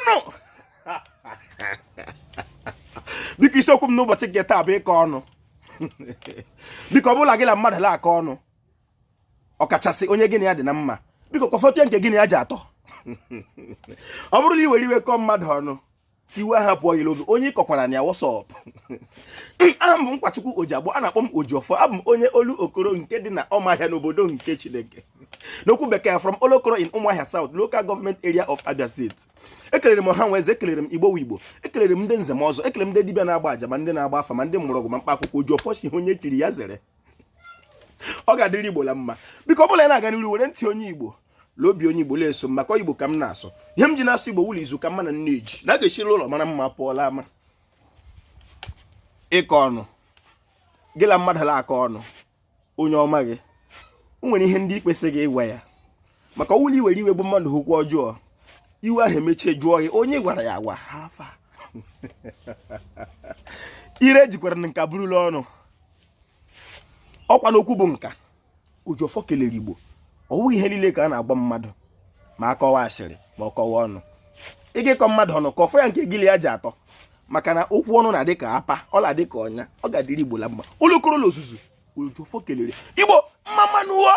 Nụ biko, isiokwu m n'ụbọchị nke taa bụ ịkọ ọnụ. Biko, ọ bụla gị na mmadụ la-akọ ọnụ, ọkachasị onye gị na ya dị na mma, biko kọfọtụ nke gị na ya ji atọ. Ọ bụrụ na i were iwe kọọ mmadụ ọnụ, iwe ahụ pụọ gị n'obi, onye ị kọkwara na ya, what's up? Aha m bụ Nkwachukwu Ojiagbọ, a na-akpọ m Ojiọfọ. Abụ m onye Olokoro nke dị na Ụmụahịa n'obodo nke Chineke. N'okwu bekee, from Olokoro in Ụmụahịa South Local Government Area of Abia State. Ekelere m ọha nwe eze, ekelere m Igbo Igbo, ekelere m ndị nze m ọzọ, ekelere m ndị dibịa na-agba aja, ma ndị na-agba afa, ma ndị mgbọrọgwụ, ma mkpa akwụkwọ. Ojiọfọ si onye chiri ya zere, ọ ga-adịrị Igbo la mma. Biko, ọ bụla ị na-aga n'iru, were ntị onye Igbo la obi onye Igbo na-eso m, maka Igbo ka m na-asụ. Ihe m ji na-asụ Igbo wụlụ izu ka mma na nne eji na a ga-echiri ụlọ mara mma pụọla ama. Ịkọ ọnụ, gị la mmadụ la akọ ọnụ, onye ọma gị, o nwere ihe ndị ị kwesịghị ịgwa ya, maka ọ wụla i were iwe bụ mmadụ okwu ọjọọ, iwe ahụ emechie jụọ gị onye gwara ya agwa ha afa. Ire jikwara nka burula ọnụ ọkwa n'okwu bụ nka. Ojiọfọ kelere Igbo. Ọ wụghị ihe niile ka a na-agwa mmadụ, ma akọwa asịrị ma ọ kọwa ọnụ. Ị ga-ịkọ mmadụ ọnụ, kọfọ ya nke gị la ya ji atọ, maka na okwu ọnụ na-adị ka apa, ọ na-adị ka ọnya. Ọ ga-adịrị Igbo la mma. Olokoro la ozuzu, Ojiọfọ kelere Igbo. Mma mma nụ o.